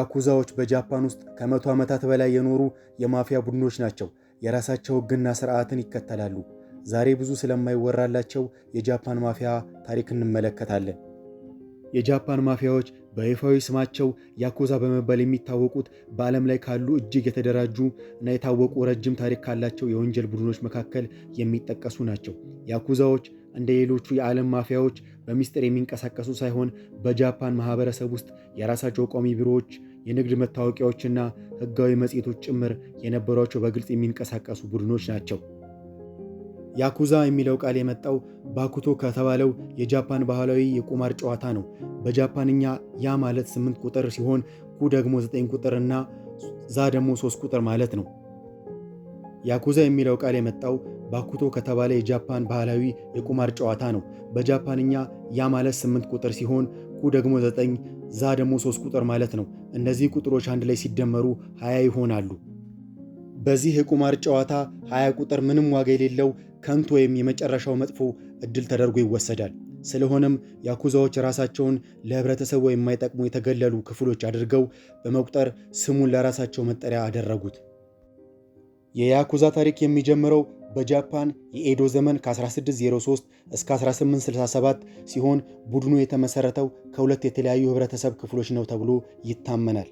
ያኩዛዎች በጃፓን ውስጥ ከ100 ዓመታት በላይ የኖሩ የማፊያ ቡድኖች ናቸው። የራሳቸው ሕግና ስርዓትን ይከተላሉ። ዛሬ ብዙ ስለማይወራላቸው የጃፓን ማፊያ ታሪክ እንመለከታለን። የጃፓን ማፊያዎች በይፋዊ ስማቸው ያኩዛ በመባል የሚታወቁት በዓለም ላይ ካሉ እጅግ የተደራጁ እና የታወቁ ረጅም ታሪክ ካላቸው የወንጀል ቡድኖች መካከል የሚጠቀሱ ናቸው። ያኩዛዎች እንደ ሌሎቹ የዓለም ማፊያዎች በሚስጥር የሚንቀሳቀሱ ሳይሆን በጃፓን ማህበረሰብ ውስጥ የራሳቸው ቋሚ ቢሮዎች፣ የንግድ መታወቂያዎችና ሕጋዊ መጽሔቶች ጭምር የነበሯቸው በግልጽ የሚንቀሳቀሱ ቡድኖች ናቸው። ያኩዛ የሚለው ቃል የመጣው ባኩቶ ከተባለው የጃፓን ባህላዊ የቁማር ጨዋታ ነው። በጃፓንኛ ያ ማለት 8 ቁጥር ሲሆን ኩ ደግሞ 9 ቁጥር እና ዛ ደግሞ 3 ቁጥር ማለት ነው። ያኩዛ የሚለው ቃል የመጣው ባኩቶ ከተባለ የጃፓን ባህላዊ የቁማር ጨዋታ ነው። በጃፓንኛ ያ ማለት 8 ቁጥር ሲሆን ኩ ደግሞ 9፣ ዛ ደግሞ 3 ቁጥር ማለት ነው። እነዚህ ቁጥሮች አንድ ላይ ሲደመሩ 20 ይሆናሉ። በዚህ የቁማር ጨዋታ 20 ቁጥር ምንም ዋጋ የሌለው ከንቱ ወይም የመጨረሻው መጥፎ እድል ተደርጎ ይወሰዳል። ስለሆነም ያኩዛዎች ራሳቸውን ለህብረተሰቡ የማይጠቅሙ የተገለሉ ክፍሎች አድርገው በመቁጠር ስሙን ለራሳቸው መጠሪያ አደረጉት። የያኩዛ ታሪክ የሚጀምረው በጃፓን የኤዶ ዘመን ከ1603 እስከ 1867 ሲሆን ቡድኑ የተመሰረተው ከሁለት የተለያዩ ህብረተሰብ ክፍሎች ነው ተብሎ ይታመናል።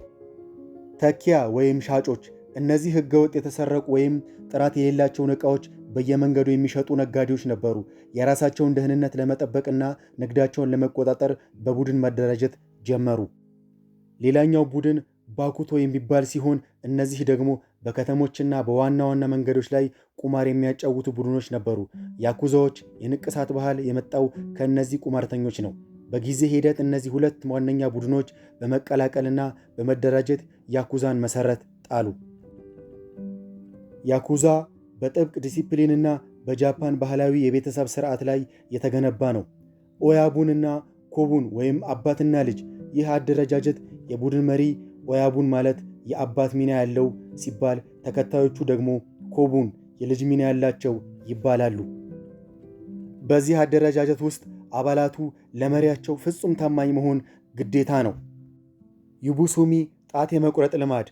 ተኪያ ወይም ሻጮች፣ እነዚህ ህገወጥ የተሰረቁ ወይም ጥራት የሌላቸውን ዕቃዎች በየመንገዱ የሚሸጡ ነጋዴዎች ነበሩ። የራሳቸውን ደህንነት ለመጠበቅና ንግዳቸውን ለመቆጣጠር በቡድን መደራጀት ጀመሩ። ሌላኛው ቡድን ባኩቶ የሚባል ሲሆን እነዚህ ደግሞ በከተሞችና በዋና ዋና መንገዶች ላይ ቁማር የሚያጫውቱ ቡድኖች ነበሩ። ያኩዛዎች የንቅሳት ባህል የመጣው ከእነዚህ ቁማርተኞች ነው። በጊዜ ሂደት እነዚህ ሁለት ዋነኛ ቡድኖች በመቀላቀልና በመደራጀት ያኩዛን መሰረት ጣሉ። ያኩዛ በጥብቅ ዲሲፕሊንና በጃፓን ባህላዊ የቤተሰብ ስርዓት ላይ የተገነባ ነው። ኦያቡንና ኮቡን ወይም አባትና ልጅ። ይህ አደረጃጀት የቡድን መሪ ኦያቡን ማለት የአባት ሚና ያለው ሲባል፣ ተከታዮቹ ደግሞ ኮቡን የልጅ ሚና ያላቸው ይባላሉ። በዚህ አደረጃጀት ውስጥ አባላቱ ለመሪያቸው ፍጹም ታማኝ መሆን ግዴታ ነው። ዩቡሱሚ ጣት የመቁረጥ ልማድ፣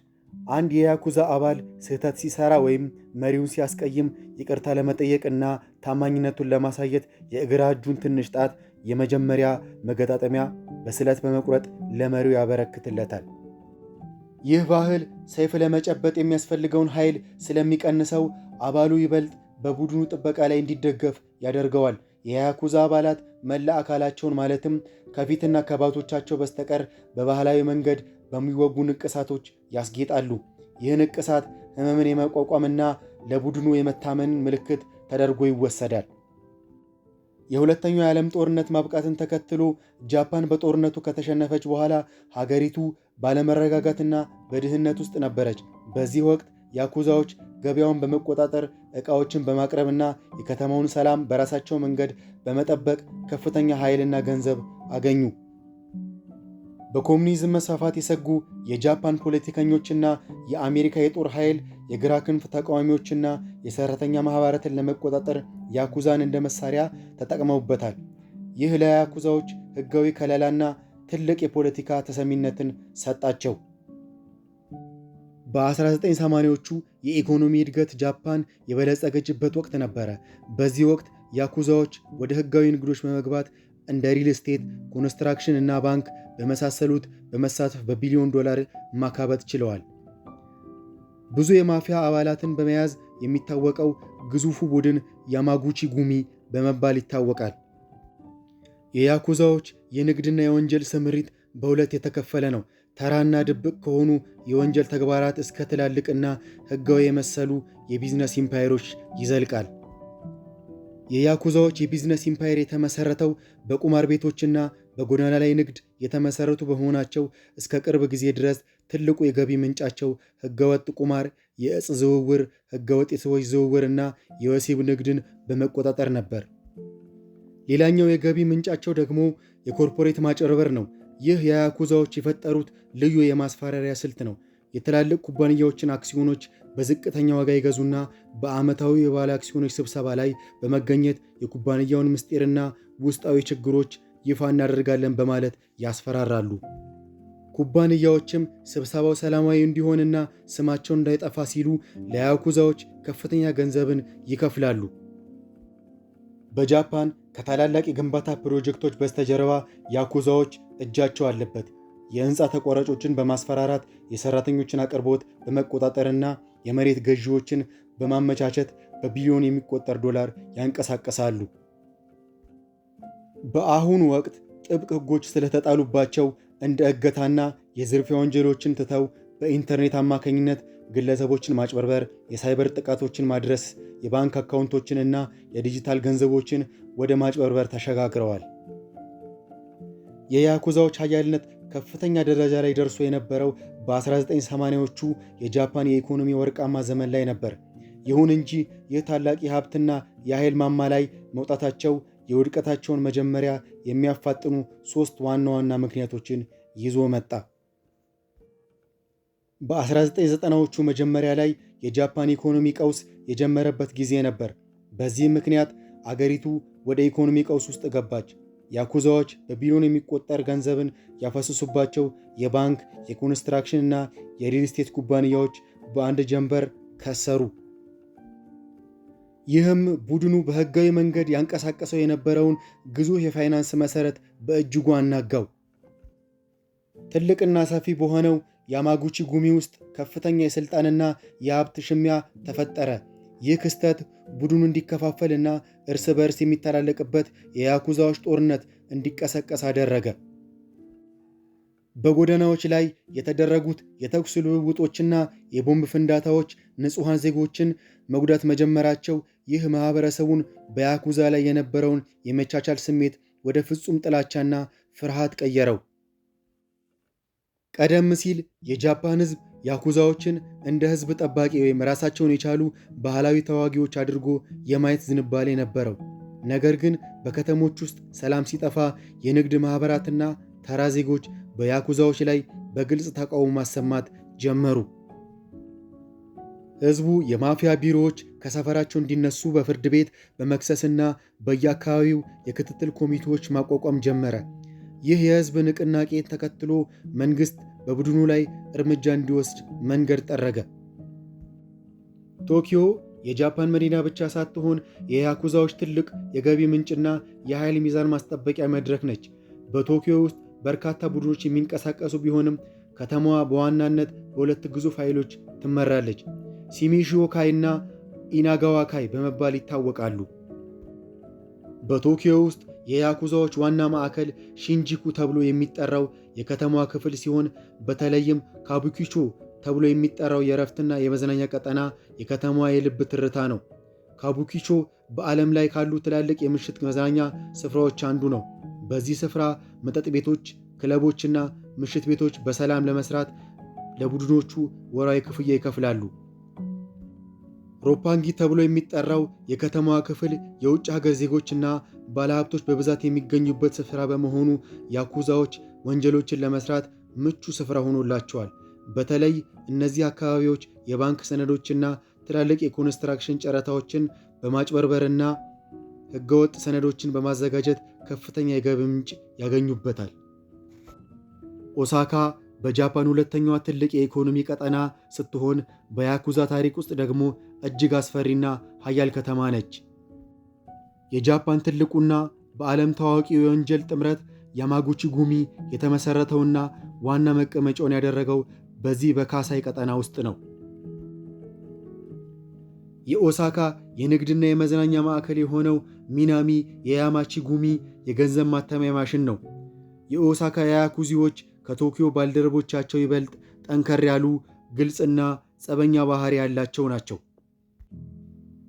አንድ የያኩዛ አባል ስህተት ሲሰራ ወይም መሪውን ሲያስቀይም ይቅርታ ለመጠየቅ እና ታማኝነቱን ለማሳየት የግራ እጁን ትንሽ ጣት የመጀመሪያ መገጣጠሚያ በስለት በመቁረጥ ለመሪው ያበረክትለታል። ይህ ባህል ሰይፍ ለመጨበጥ የሚያስፈልገውን ኃይል ስለሚቀንሰው አባሉ ይበልጥ በቡድኑ ጥበቃ ላይ እንዲደገፍ ያደርገዋል። የያኩዛ አባላት መላ አካላቸውን ማለትም ከፊትና ከባቶቻቸው በስተቀር በባህላዊ መንገድ በሚወጉ ንቅሳቶች ያስጌጣሉ። ይህ ንቅሳት ሕመምን የመቋቋምና ለቡድኑ የመታመን ምልክት ተደርጎ ይወሰዳል። የሁለተኛው የዓለም ጦርነት ማብቃትን ተከትሎ ጃፓን በጦርነቱ ከተሸነፈች በኋላ ሀገሪቱ ባለመረጋጋትና በድህነት ውስጥ ነበረች። በዚህ ወቅት ያኩዛዎች ገበያውን በመቆጣጠር፣ ዕቃዎችን በማቅረብና የከተማውን ሰላም በራሳቸው መንገድ በመጠበቅ ከፍተኛ ኃይልና ገንዘብ አገኙ። በኮሙኒዝም መስፋፋት የሰጉ የጃፓን ፖለቲከኞችና የአሜሪካ የጦር ኃይል የግራ ክንፍ ተቃዋሚዎችና የሰራተኛ ማኅበራትን ለመቆጣጠር ያኩዛን እንደ መሳሪያ ተጠቅመውበታል። ይህ ለያኩዛዎች ሕጋዊ ከለላና ትልቅ የፖለቲካ ተሰሚነትን ሰጣቸው። በ1980ዎቹ የኢኮኖሚ እድገት ጃፓን የበለጸገችበት ወቅት ነበረ። በዚህ ወቅት ያኩዛዎች ወደ ሕጋዊ ንግዶች በመግባት እንደ ሪል ስቴት፣ ኮንስትራክሽን እና ባንክ በመሳሰሉት በመሳተፍ በቢሊዮን ዶላር ማካበት ችለዋል። ብዙ የማፊያ አባላትን በመያዝ የሚታወቀው ግዙፉ ቡድን ያማጉቺ ጉሚ በመባል ይታወቃል። የያኩዛዎች የንግድና የወንጀል ስምሪት በሁለት የተከፈለ ነው። ተራና ድብቅ ከሆኑ የወንጀል ተግባራት እስከ ትላልቅና ሕጋዊ የመሰሉ የቢዝነስ ኢምፓየሮች ይዘልቃል። የያኩዛዎች የቢዝነስ ኢምፓየር የተመሰረተው በቁማር ቤቶችና በጎዳና ላይ ንግድ የተመሰረቱ በመሆናቸው እስከ ቅርብ ጊዜ ድረስ ትልቁ የገቢ ምንጫቸው ህገወጥ ቁማር፣ የእጽ ዝውውር፣ ህገወጥ የሰዎች ዝውውር እና የወሲብ ንግድን በመቆጣጠር ነበር። ሌላኛው የገቢ ምንጫቸው ደግሞ የኮርፖሬት ማጭበርበር ነው። ይህ የያኩዛዎች የፈጠሩት ልዩ የማስፈራሪያ ስልት ነው። የትላልቅ ኩባንያዎችን አክሲዮኖች በዝቅተኛ ዋጋ ይገዙና በዓመታዊ የባለ አክሲዮኖች ስብሰባ ላይ በመገኘት የኩባንያውን ምስጢርና ውስጣዊ ችግሮች ይፋ እናደርጋለን በማለት ያስፈራራሉ። ኩባንያዎችም ስብሰባው ሰላማዊ እንዲሆንና ስማቸው እንዳይጠፋ ሲሉ ለያኩዛዎች ከፍተኛ ገንዘብን ይከፍላሉ። በጃፓን ከታላላቅ የግንባታ ፕሮጀክቶች በስተጀርባ ያኩዛዎች እጃቸው አለበት። የህንፃ ተቋራጮችን በማስፈራራት፣ የሰራተኞችን አቅርቦት በመቆጣጠርና የመሬት ገዢዎችን በማመቻቸት በቢሊዮን የሚቆጠር ዶላር ያንቀሳቀሳሉ። በአሁኑ ወቅት ጥብቅ ሕጎች ስለተጣሉባቸው እንደ እገታና የዝርፊያ ወንጀሎችን ትተው በኢንተርኔት አማካኝነት ግለሰቦችን ማጭበርበር፣ የሳይበር ጥቃቶችን ማድረስ፣ የባንክ አካውንቶችን እና የዲጂታል ገንዘቦችን ወደ ማጭበርበር ተሸጋግረዋል። የያኩዛዎች ኃያልነት ከፍተኛ ደረጃ ላይ ደርሶ የነበረው በ1980ዎቹ የጃፓን የኢኮኖሚ ወርቃማ ዘመን ላይ ነበር። ይሁን እንጂ ይህ ታላቅ የሀብትና የኃይል ማማ ላይ መውጣታቸው የውድቀታቸውን መጀመሪያ የሚያፋጥኑ ሦስት ዋና ዋና ምክንያቶችን ይዞ መጣ። በ1990ዎቹ መጀመሪያ ላይ የጃፓን ኢኮኖሚ ቀውስ የጀመረበት ጊዜ ነበር። በዚህ ምክንያት አገሪቱ ወደ ኢኮኖሚ ቀውስ ውስጥ ገባች። ያኩዛዎች በቢሊዮን የሚቆጠር ገንዘብን ያፈሰሱባቸው የባንክ፣ የኮንስትራክሽን እና የሪል ስቴት ኩባንያዎች በአንድ ጀንበር ከሰሩ። ይህም ቡድኑ በሕጋዊ መንገድ ያንቀሳቀሰው የነበረውን ግዙፍ የፋይናንስ መሠረት በእጅጉ አናጋው። ትልቅና ሰፊ በሆነው ያማጉቺ ጉሚ ውስጥ ከፍተኛ የሥልጣንና የሀብት ሽሚያ ተፈጠረ። ይህ ክስተት ቡድኑ እንዲከፋፈልና እርስ በእርስ የሚተላለቅበት የያኩዛዎች ጦርነት እንዲቀሰቀስ አደረገ። በጎዳናዎች ላይ የተደረጉት የተኩስ ልውውጦችና የቦምብ ፍንዳታዎች ንጹሐን ዜጎችን መጉዳት መጀመራቸው ይህ ማኅበረሰቡን በያኩዛ ላይ የነበረውን የመቻቻል ስሜት ወደ ፍጹም ጥላቻና ፍርሃት ቀየረው። ቀደም ሲል የጃፓን ሕዝብ ያኩዛዎችን እንደ ሕዝብ ጠባቂ ወይም ራሳቸውን የቻሉ ባህላዊ ተዋጊዎች አድርጎ የማየት ዝንባሌ ነበረው። ነገር ግን በከተሞች ውስጥ ሰላም ሲጠፋ የንግድ ማኅበራትና ተራ ዜጎች በያኩዛዎች ላይ በግልጽ ተቃውሞ ማሰማት ጀመሩ። ሕዝቡ የማፊያ ቢሮዎች ከሰፈራቸው እንዲነሱ በፍርድ ቤት በመክሰስና በየአካባቢው የክትትል ኮሚቴዎች ማቋቋም ጀመረ። ይህ የሕዝብ ንቅናቄ ተከትሎ መንግሥት በቡድኑ ላይ እርምጃ እንዲወስድ መንገድ ጠረገ። ቶኪዮ የጃፓን መዲና ብቻ ሳትሆን የያኩዛዎች ትልቅ የገቢ ምንጭና የኃይል ሚዛን ማስጠበቂያ መድረክ ነች። በቶኪዮ ውስጥ በርካታ ቡድኖች የሚንቀሳቀሱ ቢሆንም ከተማዋ በዋናነት በሁለት ግዙፍ ኃይሎች ትመራለች። ሲሚሺዮካይ እና ኢናጋዋካይ በመባል ይታወቃሉ። በቶኪዮ ውስጥ የያኩዛዎች ዋና ማዕከል ሺንጂኩ ተብሎ የሚጠራው የከተማዋ ክፍል ሲሆን በተለይም ካቡኪቾ ተብሎ የሚጠራው የእረፍትና የመዝናኛ ቀጠና የከተማዋ የልብ ትርታ ነው። ካቡኪቾ በዓለም ላይ ካሉ ትላልቅ የምሽት መዝናኛ ስፍራዎች አንዱ ነው። በዚህ ስፍራ መጠጥ ቤቶች፣ ክለቦችና ምሽት ቤቶች በሰላም ለመስራት ለቡድኖቹ ወርሃዊ ክፍያ ይከፍላሉ። ሮፓንጊ ተብሎ የሚጠራው የከተማዋ ክፍል የውጭ ሀገር ዜጎችና ባለሀብቶች በብዛት የሚገኙበት ስፍራ በመሆኑ ያኩዛዎች ወንጀሎችን ለመስራት ምቹ ስፍራ ሆኖላቸዋል። በተለይ እነዚህ አካባቢዎች የባንክ ሰነዶችና ትላልቅ የኮንስትራክሽን ጨረታዎችን በማጭበርበርና ሕገወጥ ሰነዶችን በማዘጋጀት ከፍተኛ የገቢ ምንጭ ያገኙበታል። ኦሳካ በጃፓን ሁለተኛዋ ትልቅ የኢኮኖሚ ቀጠና ስትሆን በያኩዛ ታሪክ ውስጥ ደግሞ እጅግ አስፈሪና ኃያል ከተማ ነች። የጃፓን ትልቁና በዓለም ታዋቂው የወንጀል ጥምረት ያማጉቺ ጉሚ የተመሠረተውና ዋና መቀመጫውን ያደረገው በዚህ በካሳይ ቀጠና ውስጥ ነው። የኦሳካ የንግድና የመዝናኛ ማዕከል የሆነው ሚናሚ የያማቺ ጉሚ የገንዘብ ማተሚያ ማሽን ነው። የኦሳካ ያኩዚዎች ከቶኪዮ ባልደረቦቻቸው ይበልጥ ጠንከር ያሉ፣ ግልጽና ጸበኛ ባህሪ ያላቸው ናቸው።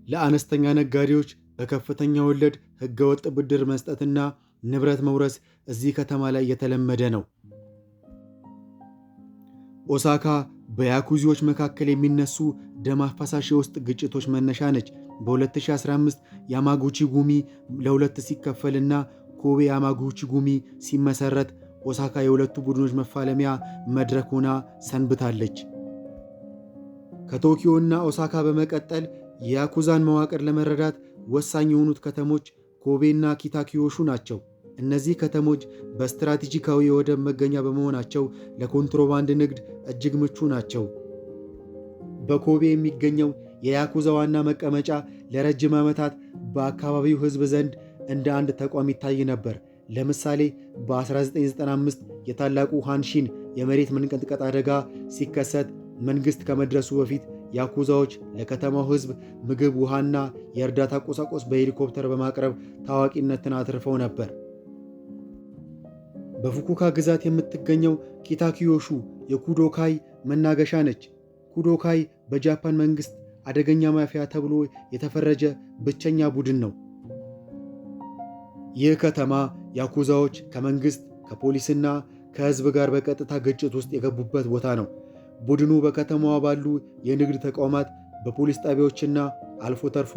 ለአነስተኛ ነጋዴዎች በከፍተኛ ወለድ ሕገወጥ ብድር መስጠትና ንብረት መውረስ እዚህ ከተማ ላይ የተለመደ ነው። ኦሳካ በያኩዚዎች መካከል የሚነሱ ደም አፋሳሽ የውስጥ ግጭቶች መነሻ ነች። በ2015 ያማጉቺ ጉሚ ለሁለት ሲከፈልና ኮቤ ያማጉቺ ጉሚ ሲመሰረት ኦሳካ የሁለቱ ቡድኖች መፋለሚያ መድረክ ሆና ሰንብታለች። ከቶኪዮ እና ኦሳካ በመቀጠል የያኩዛን መዋቅር ለመረዳት ወሳኝ የሆኑት ከተሞች ኮቤና ኪታኪዮሹ ናቸው። እነዚህ ከተሞች በስትራቴጂካዊ የወደብ መገኛ በመሆናቸው ለኮንትሮባንድ ንግድ እጅግ ምቹ ናቸው። በኮቤ የሚገኘው የያኩዛ ዋና መቀመጫ ለረጅም ዓመታት በአካባቢው ሕዝብ ዘንድ እንደ አንድ ተቋም ይታይ ነበር። ለምሳሌ በ1995 የታላቁ ሃንሺን የመሬት መንቀጥቀጥ አደጋ ሲከሰት መንግሥት ከመድረሱ በፊት ያኩዛዎች ለከተማው ሕዝብ ምግብ፣ ውሃና የእርዳታ ቁሳቁስ በሄሊኮፕተር በማቅረብ ታዋቂነትን አትርፈው ነበር። በፉኩካ ግዛት የምትገኘው ኪታኪዮሹ የኩዶካይ መናገሻ ነች። ኩዶካይ በጃፓን መንግሥት አደገኛ ማፊያ ተብሎ የተፈረጀ ብቸኛ ቡድን ነው። ይህ ከተማ ያኩዛዎች ከመንግሥት፣ ከፖሊስና ከሕዝብ ጋር በቀጥታ ግጭት ውስጥ የገቡበት ቦታ ነው። ቡድኑ በከተማዋ ባሉ የንግድ ተቋማት፣ በፖሊስ ጣቢያዎችና አልፎ ተርፎ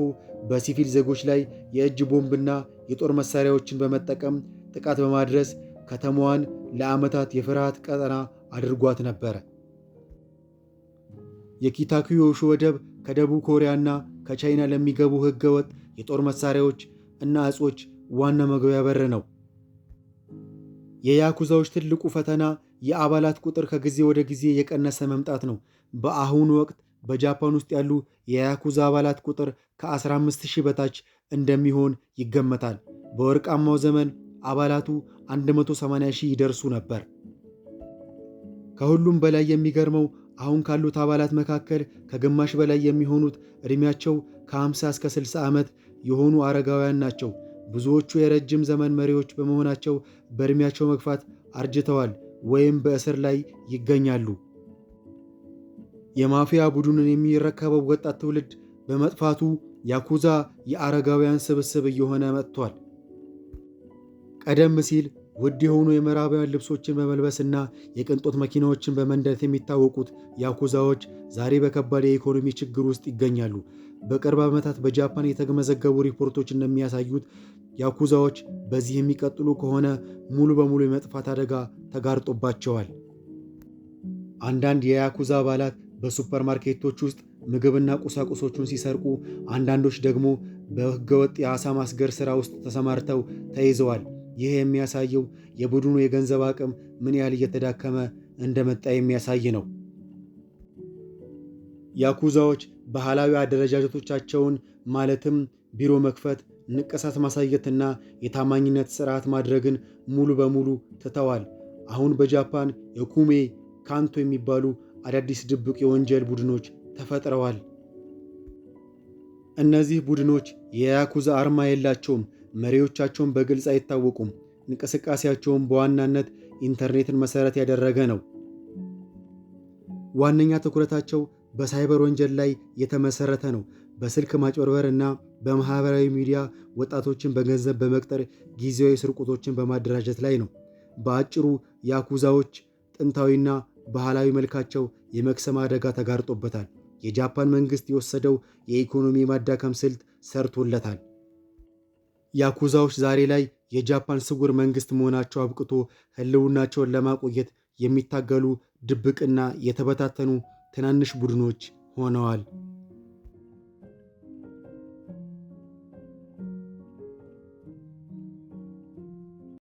በሲቪል ዜጎች ላይ የእጅ ቦምብና የጦር መሳሪያዎችን በመጠቀም ጥቃት በማድረስ ከተማዋን ለዓመታት የፍርሃት ቀጠና አድርጓት ነበረ። የኪታኪዮሹ ወደብ ከደቡብ ኮሪያና ከቻይና ለሚገቡ ሕገወጥ የጦር መሳሪያዎች እና እጾች ዋና መግቢያ በር ነው። የያኩዛዎች ትልቁ ፈተና የአባላት ቁጥር ከጊዜ ወደ ጊዜ የቀነሰ መምጣት ነው። በአሁኑ ወቅት በጃፓን ውስጥ ያሉ የያኩዛ አባላት ቁጥር ከ15,000 በታች እንደሚሆን ይገመታል። በወርቃማው ዘመን አባላቱ 180,000 ይደርሱ ነበር። ከሁሉም በላይ የሚገርመው አሁን ካሉት አባላት መካከል ከግማሽ በላይ የሚሆኑት ዕድሜያቸው ከ50 እስከ 60 ዓመት የሆኑ አረጋውያን ናቸው። ብዙዎቹ የረጅም ዘመን መሪዎች በመሆናቸው በዕድሜያቸው መግፋት አርጅተዋል ወይም በእስር ላይ ይገኛሉ። የማፊያ ቡድኑን የሚረከበው ወጣት ትውልድ በመጥፋቱ ያኩዛ የአረጋውያን ስብስብ እየሆነ መጥቷል። ቀደም ሲል ውድ የሆኑ የምዕራባውያን ልብሶችን በመልበስና የቅንጦት መኪናዎችን በመንዳት የሚታወቁት ያኩዛዎች ዛሬ በከባድ የኢኮኖሚ ችግር ውስጥ ይገኛሉ። በቅርብ ዓመታት በጃፓን የተመዘገቡ ሪፖርቶች እንደሚያሳዩት ያኩዛዎች በዚህ የሚቀጥሉ ከሆነ ሙሉ በሙሉ የመጥፋት አደጋ ተጋርጦባቸዋል። አንዳንድ የያኩዛ አባላት በሱፐርማርኬቶች ውስጥ ምግብና ቁሳቁሶቹን ሲሰርቁ፣ አንዳንዶች ደግሞ በሕገወጥ የዓሣ ማስገር ሥራ ውስጥ ተሰማርተው ተይዘዋል። ይህ የሚያሳየው የቡድኑ የገንዘብ አቅም ምን ያህል እየተዳከመ እንደመጣ የሚያሳይ ነው። ያኩዛዎች ባህላዊ አደረጃጀቶቻቸውን ማለትም ቢሮ መክፈት፣ ንቅሳት ማሳየትና የታማኝነት ስርዓት ማድረግን ሙሉ በሙሉ ትተዋል። አሁን በጃፓን የኩሜ ካንቶ የሚባሉ አዳዲስ ድብቅ የወንጀል ቡድኖች ተፈጥረዋል። እነዚህ ቡድኖች የያኩዛ አርማ የላቸውም። መሪዎቻቸውን በግልጽ አይታወቁም። እንቅስቃሴያቸውን በዋናነት ኢንተርኔትን መሠረት ያደረገ ነው። ዋነኛ ትኩረታቸው በሳይበር ወንጀል ላይ የተመሠረተ ነው። በስልክ ማጭበርበር እና በማኅበራዊ ሚዲያ ወጣቶችን በገንዘብ በመቅጠር ጊዜያዊ ስርቆቶችን በማደራጀት ላይ ነው። በአጭሩ ያኩዛዎች ጥንታዊና ባህላዊ መልካቸው የመክሰም አደጋ ተጋርጦበታል። የጃፓን መንግሥት የወሰደው የኢኮኖሚ ማዳከም ስልት ሰርቶለታል። ያኩዛዎች ዛሬ ላይ የጃፓን ስውር መንግሥት መሆናቸው አብቅቶ ሕልውናቸውን ለማቆየት የሚታገሉ ድብቅና የተበታተኑ ትናንሽ ቡድኖች ሆነዋል።